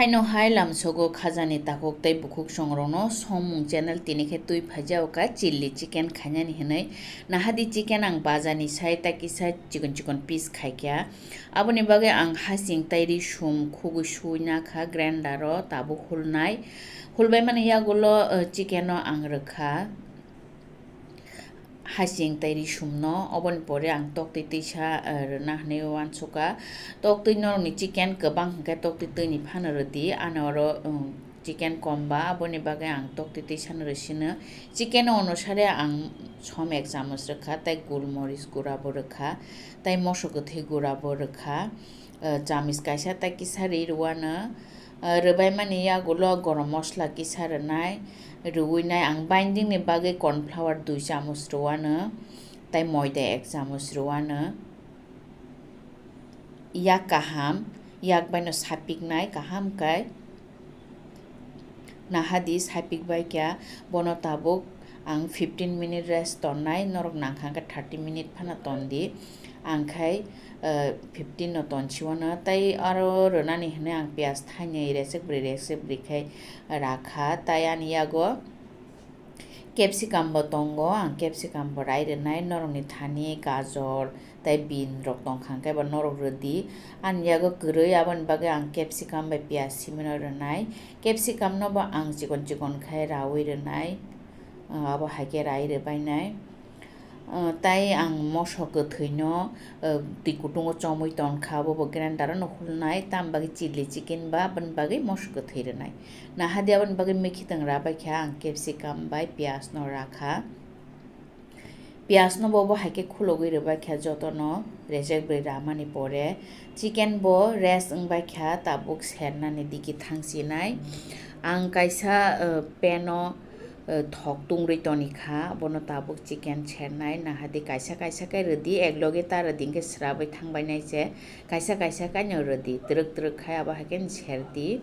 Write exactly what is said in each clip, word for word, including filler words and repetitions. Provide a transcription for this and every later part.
Haino hai lamsogo khajani takhuk tei bukhuk songrokno Somung channel tini khe twi phaijao ka chilli chicken khainani hinwi. Nahadi chicken ang bazani sai ta kisa chikon chikon piece khaikha. Aboni bagwi ang hasing tei ri sum khugwi suina kha grinder o tabuk hulnai. Hulbaimani yagulo, eh, chicken no ang rwkha. Hasing tei risumno, oboni pore ang toktwi twisa, eh, rwna hinwi uansukha. Toktwi norokni chicken kwbang hwnkhe toktwi twini phano rwdi, ani oro, um, chicken komba, aboni bagwi ang toktwi twisano rwsino. Chicken onusare ang som ek chamoch rwkha, tei gulmoris gurabo rwkha, tei moso kwthwi gurabo rwkha. Eh, chamis kaisa tei kisa ri rwano, eh, rwbaimani yagulo gorom mosla kisa rwnai, rwui nai ang binding ni bagwi corn flour dui chamoch rwano, tei moida ek chamoch rwano. Yak kaham, yak baino sapiknai kaham kai. Nahadi sapik bai kha, bono tabuk ang fifteen minute rest tonnai, norok nangkha hwnkhe thirty minute phano tondi. Ang khai, eh, fifteen no tonsiwano, tei aro rwnani hinwi ang piyaj thainwi resek bwrwi resek bwrwi khai rakha, tei ani yago capsicum bo tongo, ang capsicum bo rai rwnai, norokni thani gajor, tei bean rok tongkha hwnkhe bo norok rwdi. Ani yago kwrwi, aboni bagwi ang capsicum bai piyaj simino rwnai. Capsicum no bo ang chikon chikon khai raui rwnai, ah, abo hai khe rai rwbainai. Ah, tei ang moso kwthwi no, ah, twi kutungo chomwi tongkha, abo bo grinder o no hulnai, tam bagwi chilli chicken ba, aboni bagwi moso kwthwi rwnai. Nahadi aboni bagwi mikhi twng rabai kha ang capsicum bai piyaj no rakha. Piyaj no bo, bo hai khe khulogwi rwbai kha jotono, rejek bwrwi ramani pore. Chicken bo rest wngbai kha, tabuk sernani digi thangsinai. Ang kaisa, eh, pan o, eh, thok tungri toni kha, bono tabuk chicken sernai. Nahadi kaisa kaisa khe rwdi, ek loge ta rwdi, hwnkhe swrabwi thangbainai se. Kaisa kaisa kaino rwdi, twrwk twrwk khai abo hai khe serdi.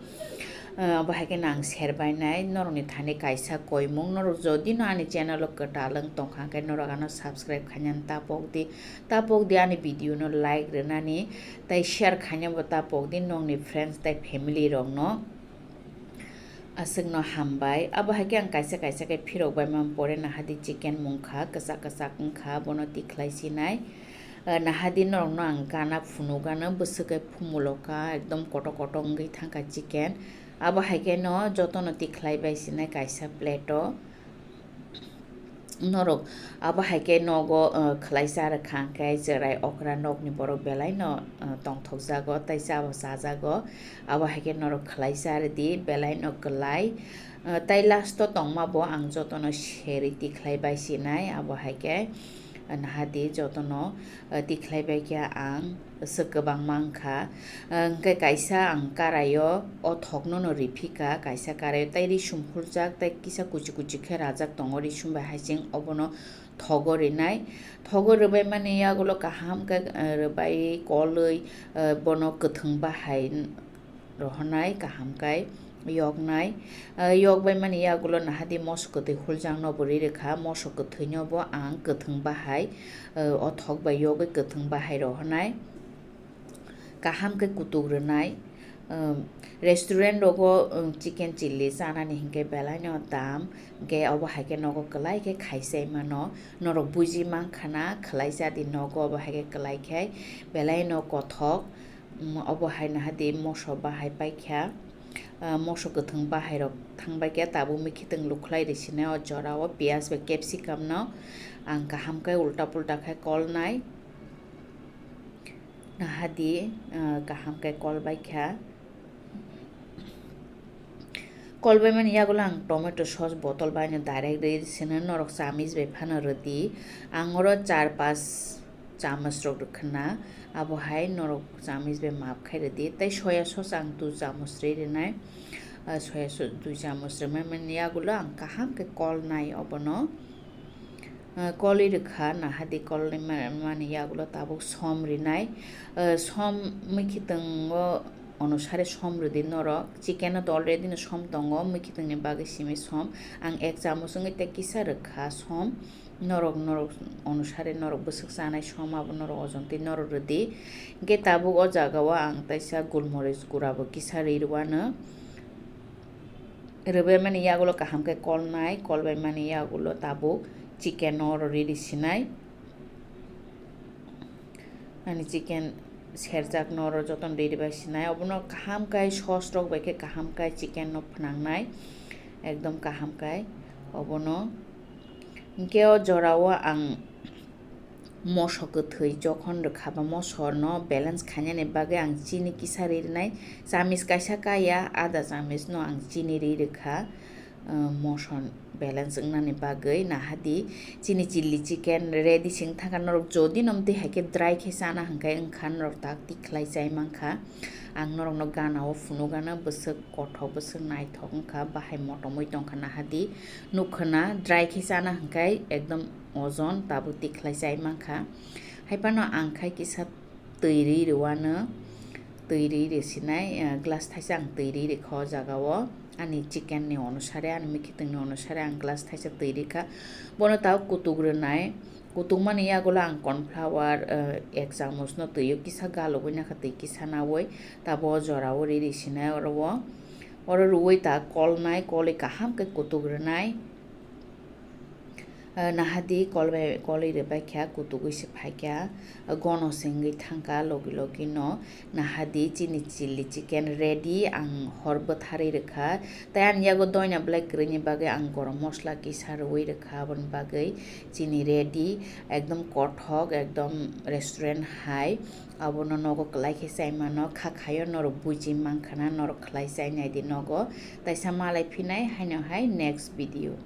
Ah, abo hai khe ang serbainai, norokni thani kaisa koimung, norok jodi no ani channel o kwtal wng tongkha hwnkhe norok ano subscribe khainani ta pokdi, ta pokdi ani video no like rwnani, tei share khainani bo ta pokdi nokni friends tei family rokno. Aswkno hambai. Abo hai khe ang kaisa kaisa khe phirok bai man pore nahadi chicken mungkha, kwchak kwchak wngkha, bono tikhlai sinai. Eh, nahadi norokno ang gana phunukgano bwswk khe phumuloka, ekdom kotor kotor wngwi thangkha chicken. Abo hai khe no jotono tikhlai bai sinai kaisa plate o. Norok abo hai khe nogo, eh, khwlai cha rwkha hwnkhe chwrai okra nokni borok belai no, eh, tongthokjago tei chabo chajago. Abo hai khe norok khwlai cha rwdi belai no kwlai. Eh, tei last o tongma bo ang jotono serwi tikhlai bai sinai abo hai khe. Nahadi jotono, eh, tikhlai bai khe ang swk kwbangma wngkha. Eh, hwnkhe kaisa ang karaio o thokno no riphikha, kaisa karaio tei risum huljak tei kisa kuchi kuchi khe rajak tongo risum bai hasing, obono thogo rinai. Thogo rwbaimani yagulo kaham khe, eh, rwbai kolwi, eh, bono kwthwng bahai rohornai kaham khe yoknai. Ah, yokbaimani yagulo nahadi moso kwthwi huljak no bo ri rwkha, moso kwthwi no bo ang kwthwng bahai, ah, o thok bai yogwi kwthwng bahai rohornai. Kaham khe kutuk rwnai. Um, restaurant rogo, um, chicken chilli chanani hinkhe belai no dam, hwnkhe obo hai khe nogo kwlai khe khaichai mano. Norok buji mankha na khwlai cha di nogo obo hai khe kwlai khe belai no kothok. Um, obo hai nahadi moso bahai paikha, ah, moso kwthwng bahai rok thangbai khe tabuk mikhi twng lukhlai rwsinai o jora o piyaj bai capsicum no ang kaham khe ulta pulta khe kolnai. Nahadi, ah, kaham khe kolbai kha. Kolbaimani yagulo ang tomato sauce bottle baino direct rwi sino norok chamis bai phano rwdi. Ang oro char pas chamus rok rwkhwna, abo hai norok chamis bai map khai rwdi, tei soya sauce ang dui chamus rwi rwnai. Ah, soya sauce dui chamus rwmani yagulo ang kaham khe kolnai obono. Ah, kolwi rwkha, nahadi kolwi ma-, mani yagulo tabuk som rinai. Ah, som mikhi tongo, onusare som rwdi norok. Chicken o to already no som tongo, mikhi tongni bagwi simi som. Ang ek chamus wngwi tei kisa rwkha som. Norok, norok onusare norok bwswk chanai som abo norok ojon twi norok rwdi. Hwnkhe tabuk o jaga o ang taisa gulmoris gura bo kisa ri rwano. Rwbaimani yagulo kaham khe kolnai, kolbaimani yagulo tabuk chicken no oro ri ri sinai. Ani chicken serjak no oro jotono ri ri bai sinai. Obono kaham khai sauce rok bai khe kaham khai chicken no phnangnai. Ekdom kaham khai obono. Hwnkhe o jora o ang moso kwthwi jokhon rwkha ba moso no balance khainani bagwi ang chini kisa ri rwnai. Chamis kaisa kaya, ada chamis no ang chini ri rwkha, uh, moso balance wngnani bagwi. Nahadi chini chilli chicken ready se wng thangkha. Norok jodi no twi hai khe dry khe chana hwnkhe wngkha, norok tak tik khlai chai mankha. Ang norokno gana o phunukgana, bwswk kothok, bwswk naithok wngkha, bahai motomwi tongkha. Nahadi nukha na, dry khe chana hwnkhe ekdom ojon tabuk tik khlai chai mankha. Haiphano ang khai kisa twi ri rwano, twi ri ri sinai, eh, glass thaisa ang twi ri rikha o jaga o. Ani chicken ni onusare, ani mikitwng ni onusare ang glass thaisa twi rikha. Bono tabuk kutuk rwnai, kutukmani yagulo ang corn flour, eh, ek chamus no twi o kisa galugwi nakha, twi kisa nawi, tabuk o jora o ri ri sinai oro o. Oro rwui ta kolnai, kolwi kaham khe kutuk rwnai. Ah, nahadi kolbai, kolwi rwbaikha, kutugwi se phaikha, ah, gono se wngwi thangkha logi logi no. Nahadi chini chilli chicken ready, ang hor bwtharwi rwkha. Tai ani yago doina belai kwrwini bagwi ang gorom mosla kisa rwui rwkha, aboni bagwi chini ready, ekdom kothok, ekdom restaurant hai. Abono nogo kwlai khe chai mano, kha khaio norok buji mankha na, norok khlai chai naidi nogo. Taisa malai phinai haino hai next video.